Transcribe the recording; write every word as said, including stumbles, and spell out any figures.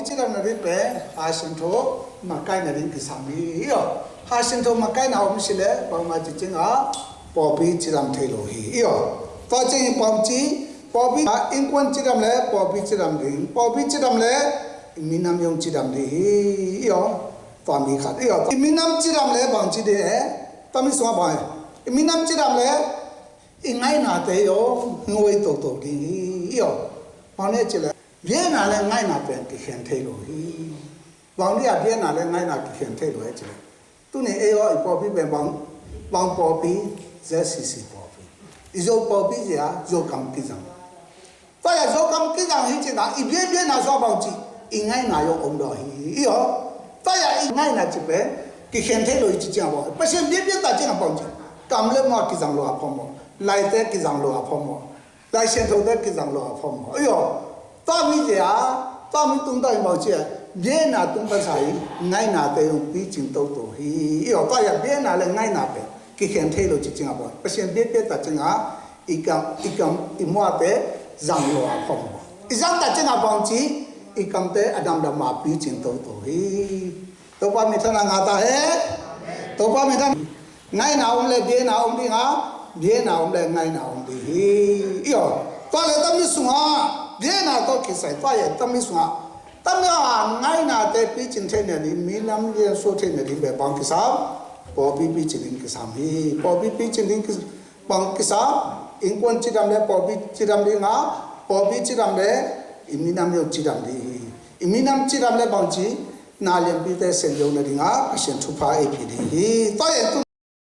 cidam nading pen Kha Siangtho makaih nading kisam hi, i aw. Kha Siangtho makaihna om si leh bangmah ci ciangin pawlpi cidam thei lo hi, i aw. Tua ciangin bangci, pawlpi, innkuan cidam leh pawlpi cidam ding, pawlpi cidam leh i minam zong cidam ding hi, i aw. Tua mi khat, i aw. I minam cidam leh bangci ding e, tua mi sungah bang e. I minam cidam leh i ngaihnate zong ngawi toto ding hi, i aw. Bang hang hiam cih leh biakna leh ngaihna pen kikhen thei lo hi. Bang hang a biakna leh ngaihna kikhen thei lo hiam cih leh, tuni ei aw i pawlpi pen bang, bang pawlpi, Z C C pawlpi. I Zo pawlpi zia Zokam kizang. Tua zia Zokam kizang hi cih na, i biakbiakna sungah bangci, i ngaihna zong om daw hi, i aw. Tua zia i ngaihna cih pen kikhen thei lo hi ci ciangin bang, Pasian biakpiak tak ciangin bangci, kam leh mual kizang lo a phamawh, laite kizang lo a phamawh, Lai Siangthote kizang lo a phamawh, i aw. Tua mi zia, tua mi tungtawn in bangci, biakna tungtawn sa hi, ngaihnate zong picing toto hi, i aw. Tua zia biakna leh ngaihna pen kikhen thei lo ci ciangin bang, Pasian biakpiak tak ciangin i kam, i kam, i mualte zang lo a phamawh. I zang tak ciangin bangci, i kamte a damdam a picing toto hi. Topa minthanna ngah ta hen. Topa minthan. Ngaihna om leh biakna om ding a, biakna om leh ngaihna om ding hi, i aw. Tua leh tua mi sungah biakna tawh kisai, tua zia tua mi sungah, tua mi a ngaihnate picing theih nading, minam liansuah theih nading pen bang kisam? Pawlpi picing ding kisam hi. Pawlpi picing ding kis-, bang kisam? Innkuan cidam leh pawlpi cidam ding a, pawlpi cidam leh i minam zong cidam ding hi. I minam cidam leh bangci, na lianpite sem zo nading a Pasian thupha ei pia ding hi. Tua zia tu